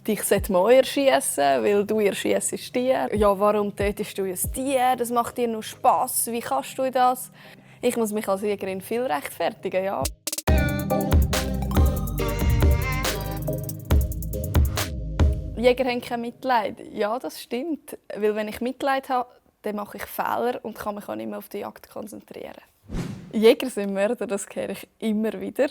dich sollte man auch erschiessen, weil du erschießt Tiere. Ja, warum tötest du ein Tier? Das macht dir nur Spass. Wie kannst du das? Ich muss mich als Jägerin viel rechtfertigen, ja. Jäger haben kein Mitleid. Ja, das stimmt. Weil wenn ich Mitleid habe, dann mache ich Fehler und kann mich auch nicht mehr auf die Jagd konzentrieren. Jäger sind Mörder, das höre ich immer wieder.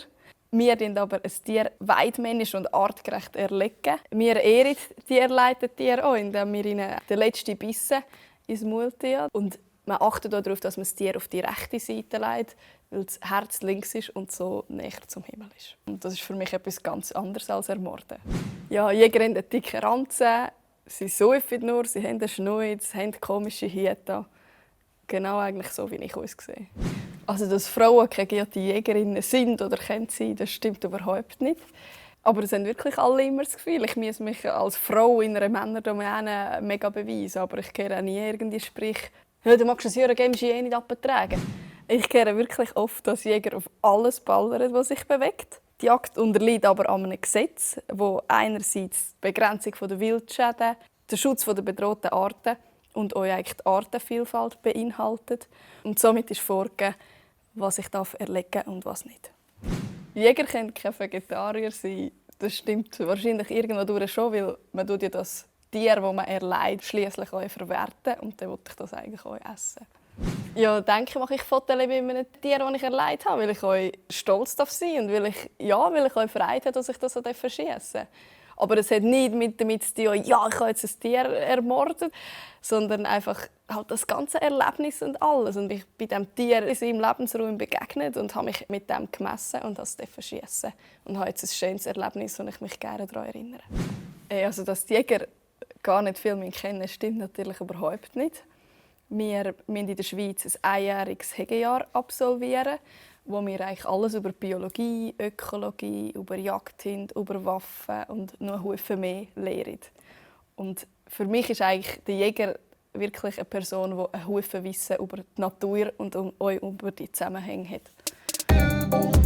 Wir erlegen aber ein Tier weidmännisch und artgerecht erlegen. Wir ehren die erleideten Tiere auch, indem wir ihnen den letzten Bissen ins Maul tun. Und man achtet auch darauf, dass man das Tier auf die rechte Seite legt, weil das Herz links ist und so näher zum Himmel ist. Und das ist für mich etwas ganz anderes als Ermorden. Ja, Jäger haben eine dicke Ranze, sie säufen nur, sie haben einen Schneuz, haben komische Hüte. Genau eigentlich so, wie ich uns sehe. Also, dass Frauen keine gute Jägerinnen sind oder können sein, das stimmt überhaupt nicht. Aber es haben wirklich alle immer das Gefühl, ich muss mich als Frau in einer Männerdomäne mega beweisen. Aber ich höre auch nie irgendwie Sprich, «Ja, du magst das Jürgen nicht abtragen.» Ich höre wirklich oft, dass Jäger auf alles ballern, was sich bewegt. Die Jagd unterliegt aber einem Gesetz, das einerseits die Begrenzung der Wildschäden, den Schutz der bedrohten Arten und auch eigentlich die Artenvielfalt beinhaltet. Und somit ist vorgegeben, was ich erlegen und was nicht. Jäger können keine Vegetarier sein. Das stimmt wahrscheinlich irgendwo schon, weil man ja das Tier, das man erleidet, schliesslich auch verwerten und dann will ich das eigentlich auch essen. Ja, denke mache ich Fotos mit einem Tier, das ich erleidet habe, weil ich auch stolz darauf sein und weil ich auch Freude habe, dass ich das verschiessen darf. Aber es hat nicht damit zu tun, ja, ich habe jetzt ein Tier ermordet, sondern einfach halt das ganze Erlebnis und alles. Und ich bin dem Tier in seinem Lebensraum begegnet und habe mich mit dem gemessen und das verschiessen. Und habe jetzt ein schönes Erlebnis, und ich mich gerne daran erinnere. Also, dass die Jäger gar nicht viel kennen, stimmt natürlich überhaupt nicht. Wir müssen in der Schweiz ein einjähriges Hegejahr absolvieren, wo wir eigentlich alles über Biologie, Ökologie, über Jagd, über Waffen und noch viel mehr lehren. Und für mich ist eigentlich der Jäger wirklich eine Person, die ein Haufen Wissen über die Natur und auch über die Zusammenhänge hat.